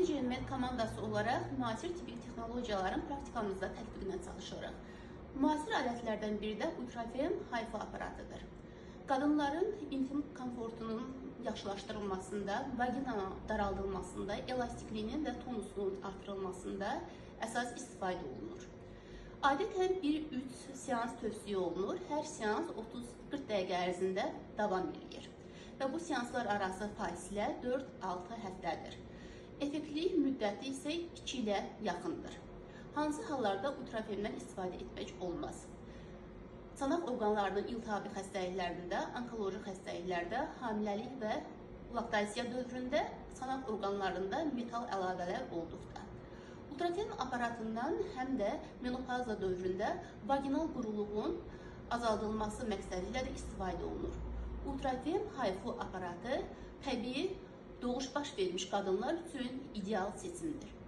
Med komandası olaraq müasir tibbi texnologiyaların praktikamızda tətbiqinə çalışırıq. Müasir alətlərdən biri də Ultrafem HIFU aparatıdır. Qadınların intim komfortunun yaxşılaşdırılmasında, vaginanın daraldılmasında, elastikliyinin və tonusunun artırılmasında əsas istifadə olunur. Adətən 1-3 seans tövsiyə olunur. Hər seans 30-40 dəqiqə ərzində davam eləyir. Və bu seanslar arası fasilə 4-6 həftədir. Effektlilik müddəti isə 2 ilə yaxındır. Hansı hallarda ultrafemdən istifadə etmək olmaz? Çanaq orqanlarının iltihabi xəstəliklərində, onkoloji xəstəliklərdə, hamiləlik və laktasiya dövründə, çanaq orqanlarında metal əlavələr olduqda. Ultrafem aparatından həm də menopauza dövründə vaginal quruluğun azaldılması məqsədi ilə də istifadə olunur. Ultrafem HIFU aparatı təbii doğuş baş vermiş qadınlar üçün ideal seçimdir.